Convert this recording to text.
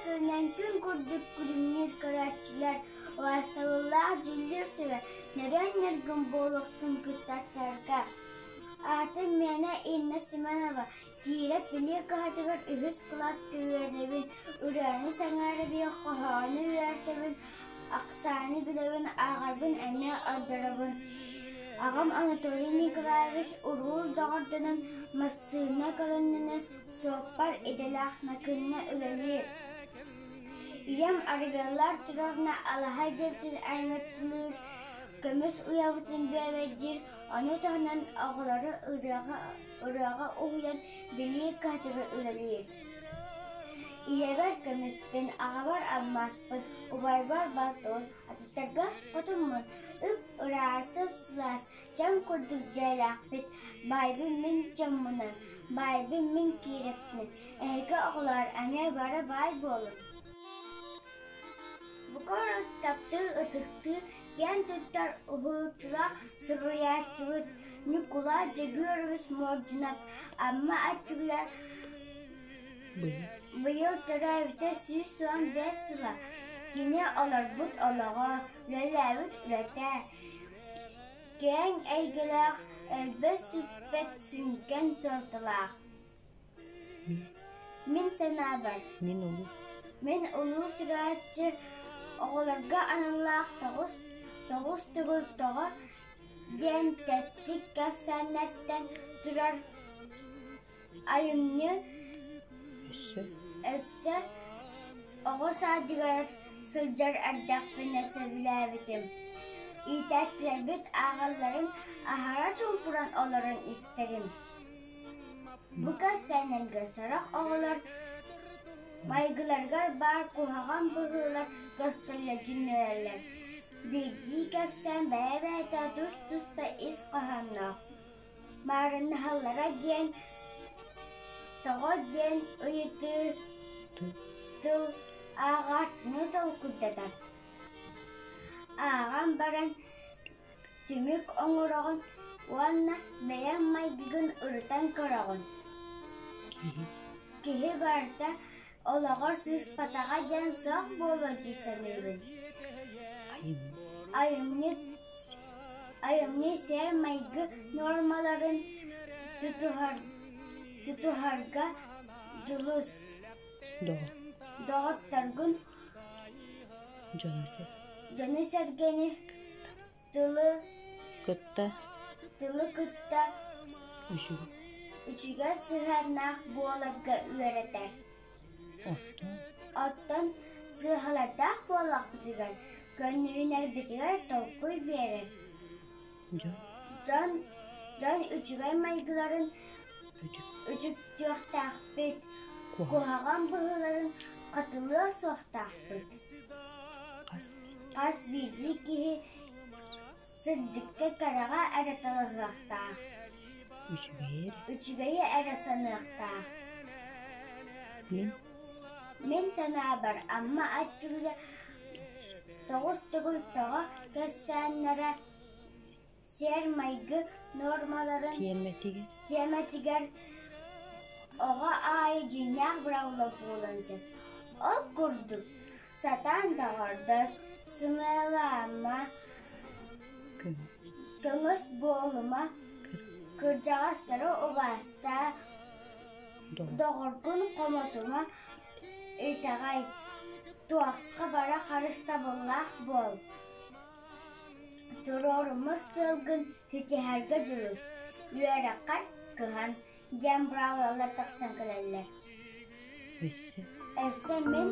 күнүнэн күн курдук күлүмнүүр көрөөччүлэр, убаастабыллаах дьүүллүүр сүбэ, нөрүөн ньургун буолуохтун кыттааччыларга. Аатым миэнэ Инна Семенова, Киирэп Билии кыһатыгар үһүс кылааска үөрэнэбин, ырыаны сэҥээрэбин, хоһоону үөрэтэбин, ахсааны билэбин, ааҕарбын эмиэ ордоробун. Аҕам Анатолий Николаевич уруул доҕордонон массыына көлөннөнөн суоппар идэлээх Накыҥҥа үлэлиир. Ийэм Арбелла Артуровна алаһа дьиэбитин араҥаччылыыр, көмүс уйабытын бүөбэйдиир, ону таһынан оҕолору ырыаҕа, ырыаҕа уһуйан билии кыһатыгар үлэлиир. Ийэбэр көмүспүн, аҕабар алмааспын, убайбар балтыбын, атыттарга хотуммун, ып-ыраас, сып-сылаас, чэм курдук дьиэлээхпит, баайбын мин дьоммунан, баайбын мин киирэппинэн, эһиги оҕолоор эмиэ бары баай буолуҥ. Бука таптыыр, ытыктыыр, киэн туттар уһулуччулаах суруйааччыбыт Ньукулай Дьөгүөрүбүс Мордунов Амма Аччыгыйа быйыл төрөөбүтэ 115 сыла. Кини олорбут олоҕо, үлэлээбит үлэтэ киэҥ эйгэлээх, өлбөт-сүппэт сүҥкэн суолталаах. Мин санаабар, Мин улуу мин улуу суруйааччы оҕолорго аналлаах тоҕус тоҕус төгүл тоҕо диэн тэттик кэпсээннэртэн турар айымньы өссө өссө оҕо саадыгар сылдьар эрдэхпинэ сөбүлээбитим. Иитээччилэрбит ааҕалларын аһара чуумпуран олорон истэрим. Бу кэпсээннэргэ сорох оҕолор майгыларыгар баар куһаҕан быһыылар көстөллөр дьүннэрэллэр. Биирдии кэпсээн бэйэ-бэйэтэ тус-туспа ис хоһоонноох. Маарыннаһаллара диэн тоҕо диэн ыйытыы тыл ааҕааччыны толкуйдатар. Ааҕан баран түмүк оҥороҕун уонна бэйэҥ майгыгын ырытан көрөҕүн. Киһи барыта олоҕор сыыспатаҕа диэн суох буолуо дии саныыбын. Айымньы айымньы сиэр-майгы нуормаларын тутуһар тутуһарга дьулус. Доҕотторгун дьону-сэргэни тылы кытта тылы кытта үчүгэй үчүгэй сыһыаннаах буоларга үөрэтэр. Оттон Оттон сыыһалардаах буоллахпытыгар, көннөрүнэрбитигэр толкуй биэрэр. Дьон Дьон дьон үчүгэй майгыларын үтүк үтүктүөхтээхпит, куһаҕан куһаҕан быһыыларын хатылыа суохтаахпыт. Хас Хас биирдии киһи сырдыкка кэрэҕэ эрэ талаһыахтаах, үчүгэйи эрэ үчүгэйи эрэ саныахтаах. Мин Мин санаабар Амма Аччыгыйа тоҕус төгүл тоҕо кэпсээннэрэ сиэр-майгы нуормаларын тиэмэтигэр тиэмэтигэр оҕо аайы дьиҥнээх быраабыла буолуон сөп. Ол курдук, сатаан доҕордос, сымыалаама, көҥүс буолума, кырдьаҕастары убаастаа, доҕоргун хомотума, итэҕэй, туохха бара харыстабыллаах буол. Туруоруммут сыалгын ситиһэргэ дьулус, үөрэххэр кыһан диэн быраабылалар тахсан кэлэллэр. Өссө Өссө мин